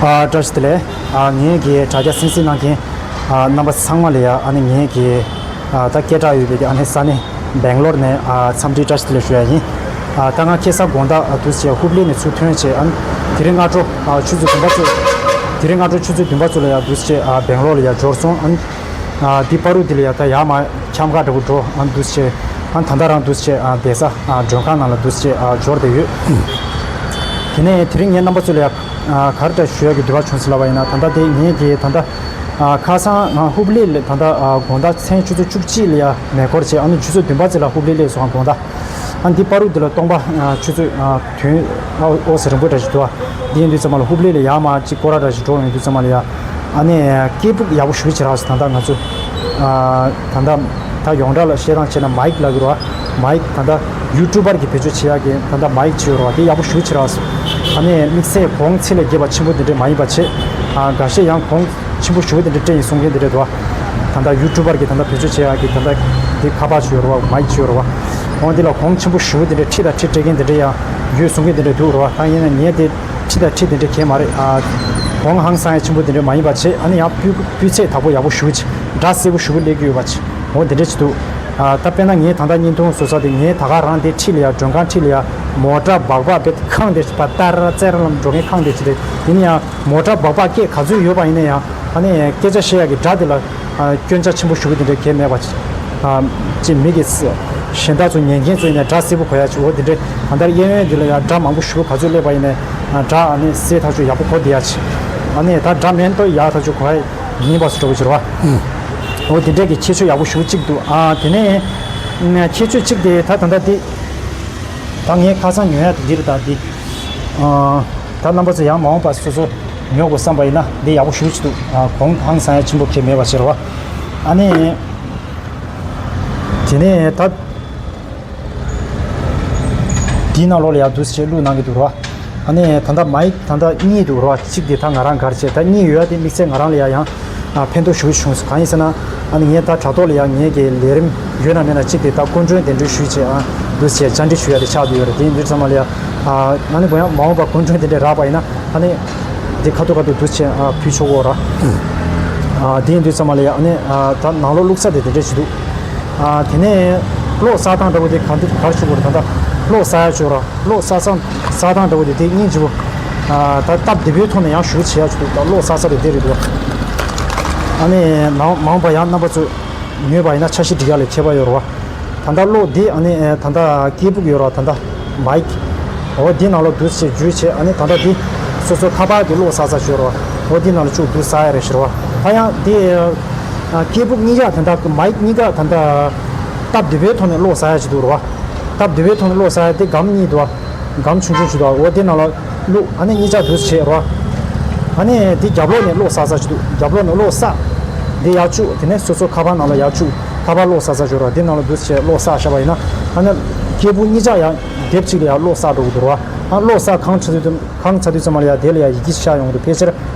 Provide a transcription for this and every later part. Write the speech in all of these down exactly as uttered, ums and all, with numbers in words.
ཨ། བཀྲ་ཤིས་བདེ་ལེགས། ཨ། ངེད་ཀྱི་དྲ་རྒྱ་གསན་གཟིགས་གནང་མཁན། ཨ། རྣམ་པ་ཚང་མ་ལ་ཡ། ཨ་ནི་ངེད་ཀྱི། ཨ། ད་སྐད་གྲགས་ཡོད་པའི་ཨ་ནི་ས་གནས་སྦེང་ལོར་ནས། ཨ། འཚམས་འདྲི་བཀྲ་ཤིས་བདེ་ལེགས་ཞུ་ཡ་ཡིན། ཨ། ད་ང་ཁ་སང་དགོང་དག་ཨ་འདུག་སེ་ཧུབ་ལི་ནས་ཚུར་ཐོན་བྱས། ཨ་ནི་དེ་རིང་སྔ་དྲོ། ཨ། ཆུ་ཚོད་བདུན་པ་ཙམ། དེ་རིང་སྔ་དྲོ་ཆུ་ཚོད་བདུན་པ་ཙམ་ལ་ཡ་འདུག་སེ། ཨ། སྦེང་ལོར་ལ་ཡ་འབྱོར་སོང་། ཨ་ནི། ཨ། འདི་བར་དུ་འདི་ལ་ཡ་ད་ཡར་མར་འཁྱམ་ག་འདྲ་པོ་འགྲོ། ཨ། འདུག་སེ། ཨ། ད་ལྟ་རང་འདུག་སེ། ཨ། བསྡད་ས། ཨ། མགྲོན་ཁང་ནང་ལ་འདུག་སེ། ཨ། འབྱོར་བསྡད་ཡོད། དེ་ནས་དེ་རིང་ངས་རྣམ་པ་ཚོ་ལ་ཡ། ཨ། ག་རེ་འདྲ་ཞུ་ཡ་གི་འདོད་པ་བྱུང་སོང་ལབ་པ་ཡིན་ན། ད་ལྟ་དེ་ངེད་ཀྱི་ད་ལྟ། ཨ། ཁ་སང་ང་ཧུབ་ལི་ལ་ད་ལྟ། ཨ། དགོང་དག་མཚན་ཆུ་ཚོད་བཅུ་གཅིག་ལ་ཡ་མེ་འཁོར་བྱས། ཨ་ནི་ཆུ་ཚོད་བདུན་པ་ཙམ་ལ་ཧུབ་ལི་སླེབས་སོང་། དགོང་དག། ཨ། འདི་བར་དུ་འདི་ལ་སྟོང་པ། ཨ། ཆུ་ཚོད། ཨ། དོན། ཨ། ཨོ་ཟེར་རིང་པོ་འདྲ་ཞིག་འདུག། ཨ། འདི་ཡིན་དུས་ཙམ་པ་ལ་ཧུབ་ལི་ལ་ཡར་མར་གཅིག་སྐོར་ར་འདྲ་ཞིག་འགྲོ་ཡོང་དུས་ཙམ་པ་ལ་ཡ། ཨ་ནི་སྐད་སྦུག་ཡག་པོ་ཞེ་པོ་ཅིག་རག་སོང་། ད་ལྟ་ང་ཚོ། ཨ། ད་ལྟ་ད་ཡོངས་གྲགས་ལ་བཤད་སྟངས་བྱས་ན་མའིག་ལབ་ཀྱི་རེད་པ། མའིག་ད་ལྟ་ཡུ་ཊུབ་པར་གྱིས་བེད་སྤྱོད་བྱེད་ཡག་གི་ད་ལྟ་མའིག་ཅིག་ཡོད་རེད་པ། དེ་ཡག་པོ་ཞེ་པོ་ཅིག་རག་སོང་། ཨ་ནི་དམིགས་བསལ་གོང་ཚད་ལས་བརྒལ་བ་ཆེན་པོ་དེ་འདྲས་མ་ཡིན་པ་བྱས། ཨ། འགའ་ཤས་ཡང་གོང་ཆེན་པོ་ཞེ་པོ་དེ་འདྲས་སྤྲད་ཡིན་གསུང་མཁན་དེ་འདྲས་འདུག། ད་ལྟ་ཡུ་ཊུབ་པར་གྱིས་ད་ལྟ་བེད་སྤྱོད་བྱེད་ཡག་གི་ད་ལྟ་དེ་ཁ་པར་ཅིག་ཡོད་རེད་པ། མའིག་ཅིག་ཡོད་རེད་པ། འོ་འདི་ལ་གོང་ཆེན་པོ་ཞེ་པོ་དེ་འདྲས་ཁྲི་དང་ཁྲི་སྤྲད་མཁན་དེ་འདྲས་ཡང་ཡོད་གསུང་མཁན་དེ་འདྲས་འདུག་རེད་པ། ད་ཡིན་ན་ངས་དེ་ཁྲི་དང་ཁྲི་དེ་འདྲས་གང་ཡང་མ་རེད། ཨ། གོང་ཧང་སང་ཡ་ཆེན་པོ་དེ་འདྲས་མ་ཡིན་པ་བྱས། ཨ་ནི་ཡང་སྤུས་སྤུས་ཚད་དག་པོ་ཡག་པོ་ཞེ་པོ་ཅིག། སྒྲ་གསལ་པོ་ཞེ་པོ་སླེབས་ཀྱི་ཡོད་པ་ཅིག། འོ་དེ་འདྲས་ཅིག་འདུག། ཨ། ད་དཔེར་ན་ངས་ད་ལྟ་བརྙན་ཐུང་བཟོ་ས་དེ། ངས་ད་ག་རང་དེ་འཁྲིས་ལ་ཡ། མགྲོན་ཁང་འཁྲིས་ལ་ཡ་མོ་ཊ་སྦག་སྦག་དཔེ་ཁེངས་དེ་ཅིག་པ། ཏར་ཙེར་ལ་མགྲོན་ཁང་ཁེངས་དེ་ཅིག་རེད། ཡིན་ཡང་མོ་ཊ་སྦག་སྦག་སྐད་ག་ཚོད་ཡོད་པ་ཡིན་ན་ཡང་། ཨ་ནི་སྐད་ཆ་བཤད་ཡག་གི་སྒྲ་དེ་ལ། ཨ། སྐྱོན་ཆ་ཆེན་པོ་ཞེ་པོ་དེ་འདྲ་གང་ཡང་མེད་པ་ཅིག། ཨ། ཅིག་མི་གི་གཞན་དག་ཚོ་ཉན་མཁན་ཚོ་ཡིན་ན་སྒྲ་གསལ་པོ་གོ་ཡ་ཅིག། འོ་དེ་འདྲས། གང་ལྟར་གཡས་གཡོན་འདི་ལ་ཡ་སྒྲ་མང་པོ་ཞེ་པོ་ག་ཚོད་སླེབས་པ་ཡིན་ནའི། ཨ། སྒྲ་ཨ་ནི་གསལ་ཐག་ཆོད་ཡག་པོ་གོ་བསྡད་ཡ་ཅིག། ཨ་ནི་ད་སྒྲ་མེད་དོ་ཡག་ཐག་ཆོད་གོ་ཡ་ཡིན་པ་བཟོ་འདྲ་པོ་ཅིག་རེད་པ། འོ་དེ་འདྲས་ཀྱི་ཁྱད་ཆོས་ཡག་པོ་ཞེ་པོ་ཅིག་འདུག། ཨ། དེ་ནས་ཁྱད་ཆོས་གཅིག་དེ་ད་ད་ལྟ་འདི། ད་ངས་ཁ་སང་ཉོ་ཡ་དེ་འདི་རེད། ད་འདི། ཨ། ད་རྣམ་པ་ཚོ་ཡང་མ་འོངས་པ་སོ་སོ་ཉོ་དགོས་བསམ་པ་ཡིན་ན་འདི་ཡག་པོ་ཞེ་པོ་ཅིག་འདུག། ཨ། གོང་ཧང་སང་ཡ་ཆེན་པོ་གང་ཡང་མེད་པ་ཅིག་རེད་པ། ཨ་ནི། དེ་ནས་ད། འདིའི་ནང་ལོགས་ལ་ཡ་འདུག་སེ་བླུགས་གནང་གི་འདུག་ར། ཨ་ནི་ད་ལྟ་མའིག་ད་ལྟ་གཉིས་འདུག་ར། གཅིག་དེ་ད་ང་རང་ག་རེ་བྱས། ད་གཉིས་ཡོད་ཡ་དེ་དམིགས་བསལ་ང་རང་ལ་ཡ་ཡང་ཕན་ཐོགས་ཞེ་པོ་བྱུང་སོང་། གང་ཡིན་ཟེར་ན། ཨ་ནི་ངས་ད་དྲ་ཐོག་ལ་ཡ་ངེད་ཀྱི་ལས་རིམ་ཡོད་ན་མེད་ན་གཅིག་དེ་ད་སྐུ་མགྲོན་གདན་འདྲེན་ཞུས་བྱས། ཨ། འདུག་སེ་བཅར་འདྲི་ཞུ་ཡ་དེ་ཆགས་བསྡད་ཡོད་རེད། དེ་ཡིན་དུས་ཙམ་པ་ལ་ཡ། ཨ། ཨ་ནི་དགོས་ཡ་མ་འོངས་པ་སྐུ་མགྲོན་དེ་འདྲས་རག་པ་ཡིན་ན། ཨ་ནི་དེ་ཁ་ཐུག་ཁ་ཐུག་འདུག་སེ། ཨ། ཕུལ་ཆོག་གོ་ར། ཨ། དེ་ཡིན་དུས་ཙམ་པ་ལ་ཡ། ཨ་ནི། ཨ། ད་ནང་ལོགས་བླུགས་ས་དེ་དེ་འདྲས་ཞིག་འདུག། ཨ། དེ་ནས་གློག་བསགས་སྟངས་འདྲ་པོ་དེ་ག་འདི་ག་རེ་ཞུ་དགོས་རེད། ད་ལྟ་གློག་བསགས་ཡ་ཅིག་ཡོད་ར། གློག་བསགས་ས་བསགས་སྟངས་འདྲ་པོ་དེ་དེ་སྙིང་རྗེ་པོ། ཨ། ད་སྟབས་བདེ་པོའི་ཐོག་ནས་ཡང་ཞུ་བྱེད་ཡ་ཅིག་འདུག། ད་གློག་བསགས་ས་དེ་དེ་རེད་འདུག། ཨ་ནི་ནང་མ་འོངས་པ་ཡང་རྣམ་པ་ཚོས་ཉོས་པ་ཡིན་ན་འཆར་གཞི་སྒྲིག་ཡ་ལ་ཁྱད་པར་ཡོད་རེད་པ། ད་ལྟ་གློག་འདི། ཨ་ནི་ད་ལྟ་སྐད་སྦུག་ཡོད་ར། ད་ལྟ་མའིག། འོ་འདི་ནང་ལོགས་འདུག་སེ་འཇུས་བྱས། ཨ་ནི་ད་ལྟ་འདི་སོ་སོ་ཁ་པར་གྱི་གློག་བསགས་ས་ཞིག་ཡོད་རེད་པ། འོ་འདི་ནང་ལ་བཅུག་འདུག་བསགས་ཡ་རེད་ཟེར་བ། ད་ཡང་འདི། ཨ། སྐད་སྦུག་གཉིས་ཀ་ད་ལྟ་མའིག་གཉིས་ཀ་ད་ལྟ་སྟབས་བདེ་པོའི་ཐོག་ནས་གློག་བསགས་ཡ་ཞིག་འདུག་རེད་པ། སྟབས་བདེ་པོའི་ཐོག་ནས་གློག་བསགས་ཡ་དེ་སྒམ་གཉིས་འདུག་པ། སྒམ་ཆུང་ཆུང་ཞིག་འདུག་པ། འོ་དེ་ནང་ལ་བླུགས། ཨ་ནི་གཉིས་ཆ་འདུག་སེ་བྱས་རེད་པ། ཨ་ནི་དེ་རྒྱབ་ལོགས་ནས་གློག་བསགས་ས་ཞིག་འདུག། རྒྱབ་ལོགས་ནས་གློག་བསགས། དེ་ཡར་བཅུག། དེ་ནས་སོ་སོ་ཁ་པར་ནང་ལ་ཡར་བཅུག། ཁ་པར་གློག་བསགས་ས་ཞིག་ཡོད་རེད་པ། དེ་ནང་ལ་འདུག་སེ་བྱས་གློག་བསགས་བཞག་པ་ཡིན་ན། ཨ་ནི་སྐད་སྦུག་གཉིས་ཆ་ཡར་སྡེབ་གཅིག་ལ་ཡར་གློག་བསགས་འགྲོ་གི་འདུག་རེད་པ། ཨ། གློག་བསགས་གང་ཚར་དུས། གང་ཚར་དུས་ཙམ་པ་ལ་ཡ་དེ་ལ་ཡ་ཡི་གེ་ཤར་ཡོང་གི་འདུག། ཕལ་ཆེར་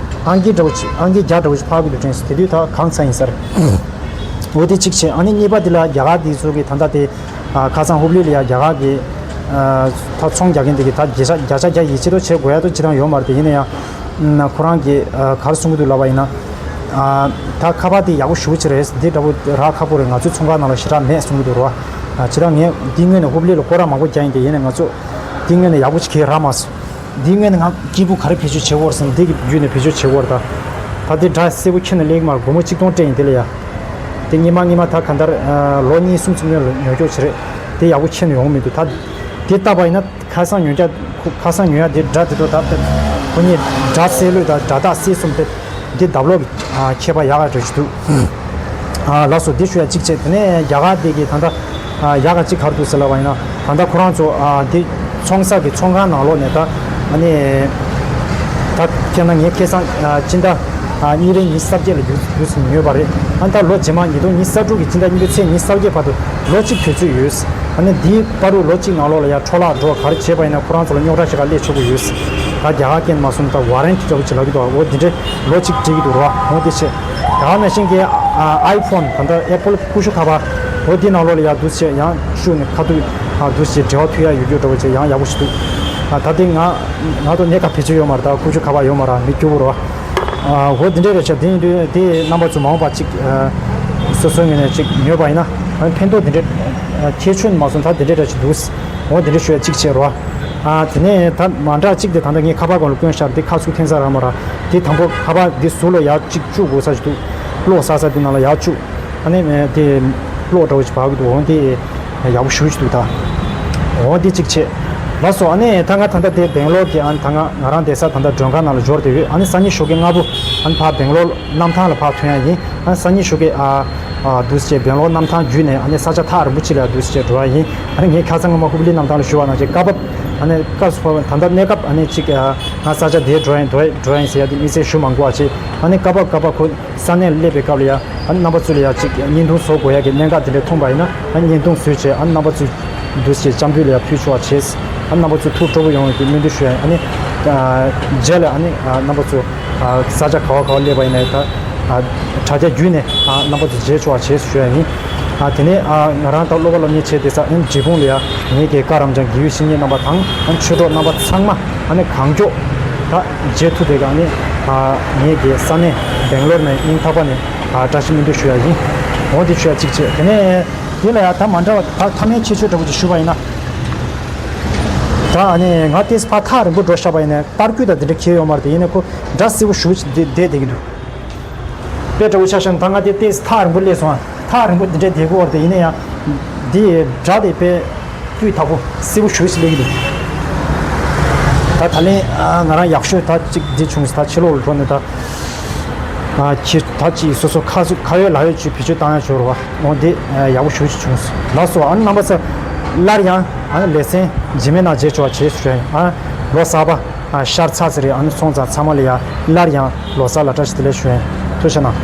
ཨང་ཀི་འདྲ་པོ་ཅིག། ཨང་ཀི་བརྒྱ་འདྲ་པོ་ཅིག་ཕབ་ཀྱི་འདུག་དྲན་སོང་། དེ་དུས་ད་གང་ཚར་ཡིན་ས་རེད། འོ་དེ་གཅིག་བྱས། ཨ་ནི་གཉིས་པ་དེ་ལ་རྒྱ་གར་དེ་ཚོ་གི་ད་ལྟ་དེ། ཨ། ཁ་སང་ཧུབ་ལི་ལ་ཡ་རྒྱ་གར་གི། ཨ། ད་ཚོང་རྒྱག་མཁན་དེ་གིས་ད་བརྒྱ་ཆ་བརྒྱ་ཆ་བརྒྱ་ཡིད་ཆེས་ཏོག་བྱེད་དགོས་ཡ་ཏོག་ཅི་ཙམ་ཡོད་མ་རེད་དེ། ཡིན་ན་ཡང་། ཨ། ཁོ་རང་གིས། ཨ། ག་རེ་གསུང་གི་འདུག་ལབ་པ་ཡིན་ན། ཨ། ད་ཁ་པར་དེ་ཡག་པོ་ཞེ་པོ་ཅིག་རེད། འདི་འདྲ་པོ་རག་ཁག་པོ་རེད། ང་ཚོའི་ཚོང་ཁང་ནང་ལ་ཞེ་དྲག་མེད་གསུང་གི་འདུག་རེད་པ། ཨ། ཇི་ལྟར་ངས་འདི་སྔོན་ནས་ཧུབ་ལི་ལ་སྐོར་ར་མང་པོ་རྒྱག་ཡིན་དེ། ཡིན་ནའི་ང་ཚོ་འདི་སྔོན་ནས་ཡག་པོ་ཅིག་གང་ཡང་རག་མ་སོང་། འདི་སྔོན་ནས་ང་སྐད་སྦུག་ག་རེ་བེད་སྤྱོད་བྱེད་དགོས་རེད་ཟེར་ན། འདི་གི་བརྒྱུད་ནས་བེད་སྤྱོད་བྱེད་དགོས་རེད་ད། ད་འདི་སྒྲ་གསལ་པོ་ཁྱོན་ནས་སླེབས་ཀྱི་མ་རེད། སྒོར་མོ་གཅིག་སྟོང་སྤྲད་ཡིན་དེ་ལ་ཡ། དེ་སྔོན་མ་སྔོན་མ་ད་གང་ལྟར། ཨ། ལོ་གཉིས་གསུམ་ཙམ་སྔོན་ལ་ཉོ་སྐྱོར་བྱས་རེད། དེ་ཡག་པོ་ཁྱོན་ནས་ཡོང་གི་མི་འདུག། ད་དེ་བལྟས་པ་ཡིན་ན། ཁ་སང་ཉོ་རྒྱུ། ཁ་སང་ཉོ་ཡ་དེ་སྒྲ་དེ་ཚོ་ད་ལྟ་ཁོ་གཉིས་སྒྲ་གསལ་ལོས་དང་སྒྲ་རྟགས་གསལ་གསུམ་དེ། འདི་ལྡབ་ལོག་གི། ཨ། ཁྱད་པར་ཡག་ག་འདྲ་ཞིག་འདུག། ཨ། ལགས་སོ། འདི་ཞུ་ཡ་གཅིག་བྱས། དེ་ནས་རྒྱ་གར་དེ་གི་ད་ལྟ། ཨ། ཡག་ག་གཅིག་ག་རེ་འདུག་ཟེར་ལབ་པ་ཡིན་ན། ད་ལྟ་ཁོ་རང་ཚོ། ཨ། འདི་ཚོང་ས་གི་ཚོང་ཁང་ནང་ལོགས་ནས་ད། ཨ་ནི་ད་ཁྱེད་རྣམ་ངས་ཁ་སང་། ཨ། སྤྱི་ཟླ། ཨ། གཉིས་པའི་ཉི་ཤུ་རྩ་བརྒྱད་ལ་ཡོང་ཡོང་ཟིན་ཡོད་པ་རེད། ཨ། ད་ལོ་རྗེས་མ་ཉིས་སྟོང་ཉི་ཤུ་རྩ་དྲུག་གི་སྤྱི་ཟླ་གཉིས་པའི་ཚེས་ཉི་ཤུ་རྩ་བརྒྱད་བར་དུ་ལོ་གཅིག་དུས་ཚོད་ཡོད། ཨ་ནི་འདིའི་བར་དུ་ལོ་གཅིག་ནང་ལོགས་ལ་ཡ་འཕྲོ་བརླག་འགྲོ་ག་རེ་བྱས་པ་ཡིན་ན། ཁོ་རང་ཚོ་ལ་རྙོག་དྲ་ཞིག་ག་སླེབས་ཆོག་གི་ཡོད། ད་རྒྱ་གར་སྐད་མ་སོང་ད་ཝ་རན་ཊི་འདྲ་པོ་ཅིག་ལབ་ཀྱི་འདུག། འོ་འདི་འདྲའི་ལོ་གཅིག་བྲིས་ཀྱི་འདུག་ར། འོ་འདི་བྱས། ད་ནང་བཞིན་གྱི། ཨ། ཨའི་ཕོན། ད་ལྟ་ཨེ་པལ་ཀུ་ཤུ་ཁ་པར། འོ་འདི་ནང་ལོགས་ལ་ཡ་འདུག་སེ་ཡང་བཅུག་ནས་ཁ་ཐུག། ཨ། འདུག་སེ་འབྲེལ་བ་མཐུད་ཡ་ཡོད་རྒྱུ་འདྲ་པོ་ཅིག་ཡང་ཡག་པོ་ཞིག་འདུག། ད་ལྟ་ང་ང་ཚོ་གནས་སྐབས་བེད་སྤྱོད་ཡོད་མ་རེད། ད་ཁུ་བྱུག་ཁ་པར་ཡོད་མ་རེད། མི་སྐྱོ་པོ་རེད་བ། འོ་དེ་འདྲས་རེད་ཤག་དེ་ཡིན་དུས་དེ་རྣམ་པ་ཚོ་མ་འོངས་པ་ཅིག་སོ་སོའི་ངོས་ནས་ཅིག་ཉོས་པ་ཡིན་ན་ཕན་ཐོགས་དེ་འདྲས་ཁྱད་ཆོས་མ་སོང་། ད་དེ་འདྲས་རེད་ཅིག་འདུག་འོ་དེ་འདྲས་ཞུ་ཡ་གཅིག་བྱས་རོགས། དེ་ནས་ད་མ་འདྲ་གཅིག་དེ་ད་ལྟ་ངས་ཁ་པར་སྒང་ལ་བསྐོན་ཤག་དེ་ཁ་ཚུགས་འཐེན་ས་རག་མ་རག་དེ་དང་པོ་ཁ་པར་འདི་ཟུར་ལ་ཡར་གཅིག་བཅུག་དགོས་ས་ཞིག་འདུག་གློག་ཟ་ས་དེ་ནང་ལ་ཡར་བཅུག་ཨ་ནི་དེ་གློག་འདྲ་བོ་ཞིག་འབར་གི་འདུག་འོ་དེ་ཡག་པོ་ཞེ་པོ་ཅིག་འདུག་ད་འོ་དེ་གཅིག་བྱས། ལགས་སོ། ཨ་ནི་ད་ང་ད་ལྟ་དེ་སྦེང་ལོར་གྱི་ཨ་ནི་ད་ང་ང་རང་བསྡད་ས་ད་ལྟ་མགྲོན་ཁང་ནང་ལ་འབྱོར་བསྡད་ཡོད། ཨ་ནི་སང་ཉིན་ཞོགས་ཀས་སྔ་པོ་ཨ་ནི་ཕར་སྦེང་ལོར་གནམ་ཐང་ལ་ཕར་ཐོན་ཡ་ཡིན། ཨ་ནི་སང་ཉིན་ཞོགས་ཀས་ཨ་ཨ་འདུག་སེ་བྱས་སྦེང་ལོར་གནམ་ཐང་བརྒྱུད་ནས་ཨ་ནི་ས་ཆ་ཐག་རིང་པོ་ཅིག་ལ་འདུག་སེ་བྱས་འགྲོ་ཡ་ཡིན། ཨ་ནི་ངས་ཁ་སང་སྔོན་མ་ཧུ་པི་ལི་གནམ་ཐང་ལ་ཞུ་བ་ནང་བཞིན་སྐབས་བབ་ཨ་ནི་སྐབས་སུ་བབ་ད་ལྟ་གནས་སྐབས་ཨ་ནི་ཅིག་ཨ་ང་ས་ཆ་དེར་འགྲོ་ཡིན་འགྲོ་ཡིན་འགྲོ་ཡིན་ཟེར་ཡ་དེ་དམིགས་བསལ་ཞུ་མ་དགོས་པ་བྱས། ཨ་ནི་སྐབས་བབ་སྐབས་བབ་ཁོ་ས་གནས་ལ་སླེབས་པའི་སྐབས་ལ་ཡ་ཨ་ནི་རྣམ་པ་ཚོ་ལ་ཡ་ཅིག་བརྙན་ཐུང་བཟོ་དགོས་ཡ་གི་གནད་འགག་དེ་འདྲ་མཐོང་པ་ཡིན་ན་ཨ་ནི་བརྙན་ཐུང་བཟོས་བྱས་ཨ་ནི་རྣམ་པ་ཚོ་འདུག་སེ་བྱས་སྐྱབས་འཇུག་ལ་ཡ་ཕུལ་ཆོག་པ་བྱས། ཨ་ནི་རྣམ་པ་ཚོ་ཐུགས་སྤྲོ་པོ་ཡོང་བའི་གི་སྨོན་འདུན་ཞུ་ཡ་ཡིན། ཨ་ནི་ཨ་རྗེས་ལ་ཨ་ནི་ཨ་རྣམ་པ་ཚོ་ཨ་ས་ཆ་ག་བ་ག་བ་སླེབས་པ་ཡིན་ནའི་ད་ཨ་དྲ་རྒྱ་བརྒྱུད་ནས་ཨ་རྣམ་པ་ཚོ་མཇལ་ཆོག་པ་བྱས་ཞུ་ཡ་ཡིན། ཨ་དེ་ནས་ཨ་ང་རང་ད་སློབ་པ་སློབ་གཉེར་བྱས་བསྡད་ས་ཨ་ནི་འབྲས་སྤུངས་ལ་ཡ་ངེད་ཀྱི་བཀའ་རབ་འབྱམས་དགེ་བའི་བཤེས་གཉེན་རྣམ་པ་དང་ཨ་ནི་ཆོས་གྲོགས་རྣམ་པ་ཚང་མ་ཨ་ནི་གང་མགྱོགས་ད་མཇལ་ཐུབ་པའི་གི་ཨ་ནི་ཨ་ངེད་ཀྱི་ས་གནས་སྦེང་ལོར་ནས་སྙིང་ཐག་པ་ནས་ཨ་བཀྲ་ཤིས་སྨོན་འདུན་ཞུ་ཡ་ཡིན། འོ་དེ་ཞུ་ཡ་གཅིག་བྱས། དེ་ནས་དེ་ལ་ཡ་ད་མ་འདྲ་བ་ད་མཐའ་མའི་ཁྱད་ཆོས་འདྲ་པོ་ཅིག་ཞུ་བ་ཡིན་ན། ད་ཨ་ནི་ང་ཏོག་ཙམ་ཕར་ཐག་རིང་པོ་འགྲོ་ཤག་པ་ཡིན་ནའི་པར་རྒྱུད་དང་དེ་འདྲ་གང་ཡང་ཡོད་མ་རེད་དེ། ཡིན་ནའི་ཁོ་སྒྲ་གསལ་པོ་ཞེ་པོ་ཅིག་བསྡད་བསྡད་བསྡད་ཀྱི་འདུག་དཔེ་འདྲ་པོ་ཆ་བཞག་ན་ད་ང་དེ་ཏོག་ཙམ་ཐག་རིང་པོ་སླེབས་སོང་ཨ། ཐག་རིང་པོ་འདི་འདྲའི་བསྡད་ཀྱི་ཡོད་རེད་དེ། ཡིན་ན་ཡང་འདི་སྒྲ་དེ་དཔེ་སྤུས་དག་པོ་གསལ་པོ་ཞེ་པོ་ཅིག་སླེབས་ཀྱི་འདུག་ད་ད་ལན་ཨ་ང་རང་ཡག་ཤོས་ད་ཅིག་འདི་བྱུང་ཟིན། ད་ཕྱི་ལོགས་ལ་འགྲོ་ནས་ད་ཨ་ཁྱེད་ད་ཅིག་སོ་སོ་ཁ་ཁ་ཡོད་ལག་ཡོད་ཅིག་བེད་སྤྱོད་བཏང་ཡ་བྱོས་རོགས། འོ་འདི་ཨ་ཡག་པོ་ཞེ་པོ་ཅིག་བྱུང་ཟིན། ལགས་སོ། ཨ་ནི་རྣམ་པ་ཚོ་སླར་ཡང་ཨ་ནི་ལེ་ཚན་རྗེས་མའི་ནང་མཇལ་ཆོག་པ་བྱེད་ཞུ་ཡ་ཡིན། ཨ་ལོ་གསར་པ་ཨ་ཤར་ཚར་ཟིན་རེད། ཨ་ནི་སོང་ཙང་ཚང་མ་ལ་ཡ་སླར་ཡང་ལོ་གསར་ལ་བཀྲ་ཤིས་བདེ་ལེགས་ཞུ་ཡ་ཡིན། ཐུགས་རྗེ་གནང་།